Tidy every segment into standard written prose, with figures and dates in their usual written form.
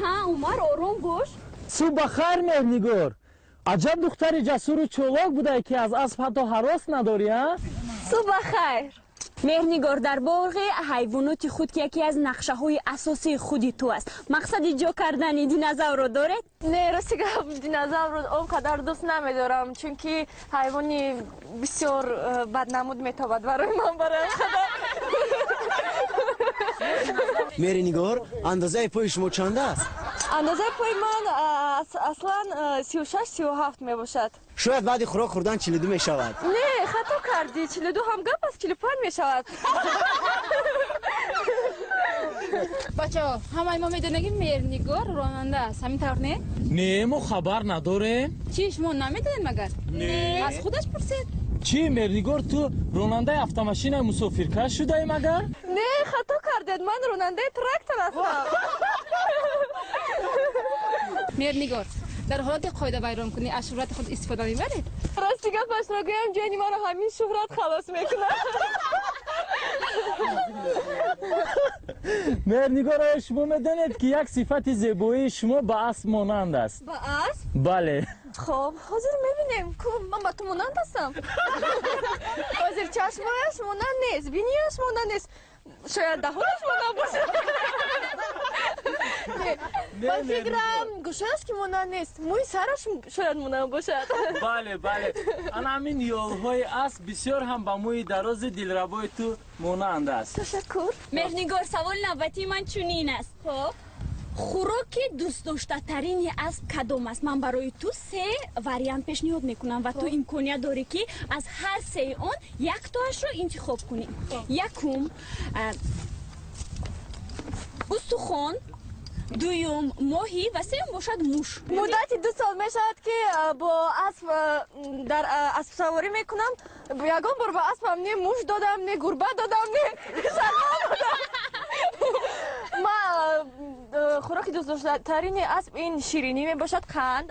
Ҳа, Умар, ором бош. Субҳ бахайр, Меҳрнигор. Аҷаб духтари ҷасуру чолок будай, ки аз асп ҳатто ҳарос надорӣ, а? Субҳ бахайр. Меҳрнигор, дар боғи ҳайвоноти худ, ки яке аз нақшаҳои асосии худи ту аст, мақсади ҷо кардани динозаврро доред? Не, рости гап, динозаврро он қадар дӯст намедорам, чунки ҳайвони бисёр баднамуд метобад барои ман, барои қадар. Меҳринигор, андозаи пои шумо чанд аст? Андозаи пои ман аслан 36-37 мебошад. Шояд баъди хӯрок хӯрдан 42 мешавад. Не, хато кардӣ, 42 ҳам гап аст, 45 мешавад. Бачаҳо, ҳамаи мо медонем, ки Меҳрнигор ронанда аст, ҳамин тавр не? Не, мо хабар надорем. Чӣ, шумо намедонед магар? Не. Аз худаш пурсед. Чӣ, Меҳрнигор, ту ронандаи автомашинаи мусофиркаш шудаи магар? Не, хато кардед, ман ронандаи трактор ҳастам. Меҳрнигор, дар ҳолати қоидавайронкунӣ аз шӯҳрати худ истифода мебаред? Рости гапашро гӯям, ҷони маро ҳамин шӯҳрат халос мекунад. Меҳрнигор, оё шумо медонед, ки як сифати зебоии шумо ба асп монанд аст? Ба асп? Бале. Хоб, ҳозир мебинем, ку ман ба ту монанд ҳастам. Ҳозир чашмояш монанд нест, бинияш монанд нест, шояд даҳонаш монанд бошад. Ман фикрам, гӯшааш ки монанд нест, мӯи сараш шояд монанд бошад. Бале, бале, ана ҳамин ёлҳои асп бисёр ҳам ба мӯи дарози дилрабои ту монанд аст. Ташаккур. Меҳрнигор, саволи навбатии ман чунин аст. Хоб. Хӯроки дӯстдоштатарини асп кадом аст? Ман барои ту се вариант пешниҳод мекунам ва ту имконият дорӣ, ки аз ҳар сеи он яктоашро интихоб кунӣ. Якум, устухон, дуюм, моҳӣ ва сеюм бошад муш. Муддати 2 сол мешавад, ки бо асп дар аспсаворӣ мекунам. Ягон бор ба аспам не муш додам, не гурба додам, не шағол додам. Ма хӯроки дӯстдоштатарини асп ин ширинӣ мебошад, қанд,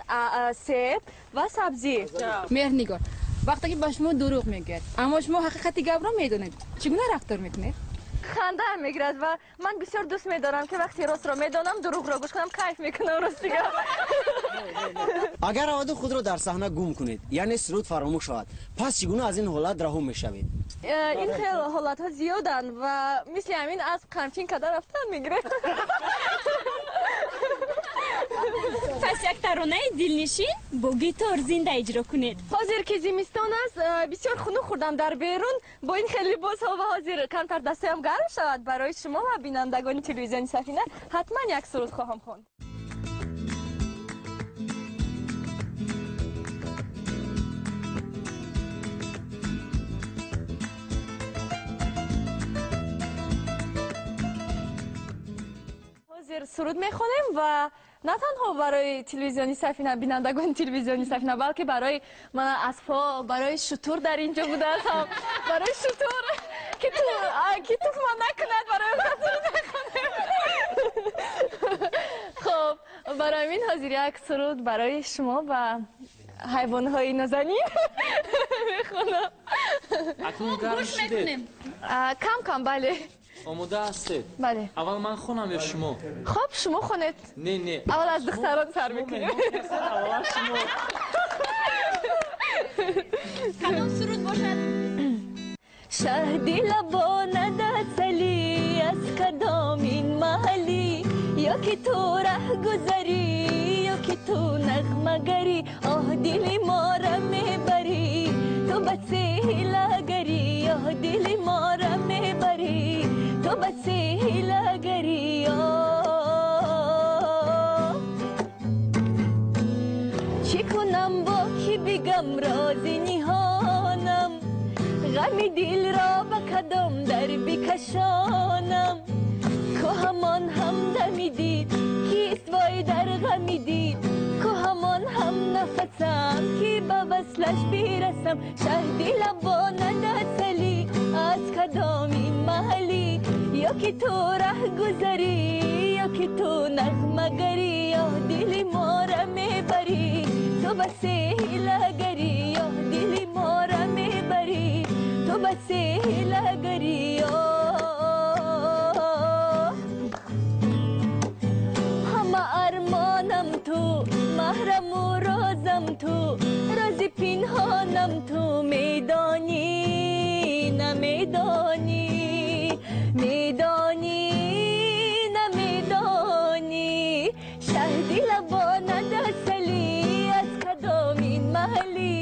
себ ва сабзӣ. Меҳрнигор, вақте ки ба шумо дурӯғ мегӯяд, аммо шумо ҳақиқати гапро медонед, чӣ гуна рафтор мекунед? Хандаам мегирад ва ман бисёр дӯст медорам, ки вақте ростро медонам, дурӯғро гӯш кунам, кайф мекунам, рости гап. Агар раваду худро дар саҳна гум кунед, яъне суруд фаромӯш шавад, пас чӣ гуна аз ин ҳолат раҳо мешавед? Ин хел ҳолатҳо зиёданд ва мисли ҳамин асп қамчин карда рафтан мегирад. Пас як таронаи дилнишин бо гитор зинда иҷро кунед. Ҳозир ки зимистон аст, бисёр хунук хӯрдам дар берун бо ин хел либосҳо ва ҳозир камтар дастаям гарм шавад. Барои шумо ва бинандагони телевизиони Сафина ҳатман як суруд хоҳам хонд. Ҳозир суруд мехонем ва на танҳо барои телевизиони Сафина, бинандагони телевизиони Сафина, балки барои ман аспҳо, барои шутур дар инҷо будааст ҳам, барои шутур ки тухма накунад, барои он суруд мехонем. Хоб, барои ҳамин ҳозир як суруд барои шумо ва ҳайвонҳои нозанин мехонам. Акнун гарм шудед? Кам кам, бале. Омода ҳастед? Бале. Аввал ман хонам ё шумо? Хоб, шумо хонед. Не, не. Аввал аз духтарон сар мекунем. Аввал шумо. Кадом суруд бошад? Шаҳди лабонад асалӣ, аз кадом ин маҳаллӣ, ё ки ту раҳгузарӣ, ё ки ту нағмагарӣ, оҳ дили мора мебарӣ, ту ба сеҳилагарӣ, оҳ дили мора мебарӣ, ту ба сеҳилагарӣ. Чӣ кунам бо ки бигам рози ниҳонам, ғами дилро ба кадом дар бикашонам, ку ҳамон ҳамдами дид, кист вой дар ғами дид, ку ҳамон ҳамнафасам, ки ба васлаш бирасам. Шаҳди лабонад асалӣ, аз кадом ин маҳаллӣ, ё ки ту раҳгузарӣ, ё ки ту нағмагарӣ, оҳ дили мора мебарӣ, ту ба сеҳилагарӣ, оҳ дили мора мебарӣ, ту ба сеҳилагарӣ. Ҳама ту, рози пинҳонам ту, медонӣ, намедонӣ, медонӣ, намедонӣ, шаҳди лабонад асалӣ, аз кадомин маҳаллӣ,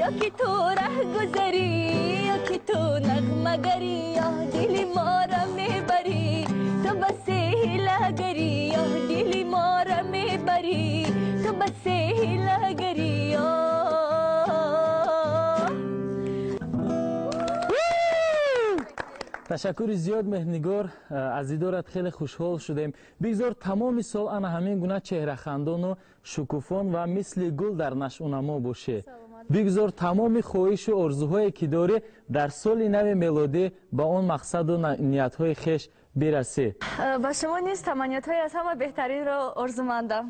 ё ки ту раҳгузарӣ, ё ки ту нағмагарӣ, ё дили моро мебарӣ, ту басе ҳилагарӣ, ё дили моро мебарӣ, ту басе ҳилагарӣ. Ташаккури зиёд, Меҳрнигор, аз дидорат хеле хушҳол шудем. Бигзор тамоми сол ана ҳамин гуна чеҳрахандону шукуфон ва мисли гул дар нашъунамо бошӣ. Бигзор тамоми хоҳишу орзуҳое ки дорӣ дар соли нави мелодӣ ба он мақсаду ниятҳои хеш бирасӣ. Ба шумо низ таманниётҳои аз ҳама беҳтаринро орзумандам.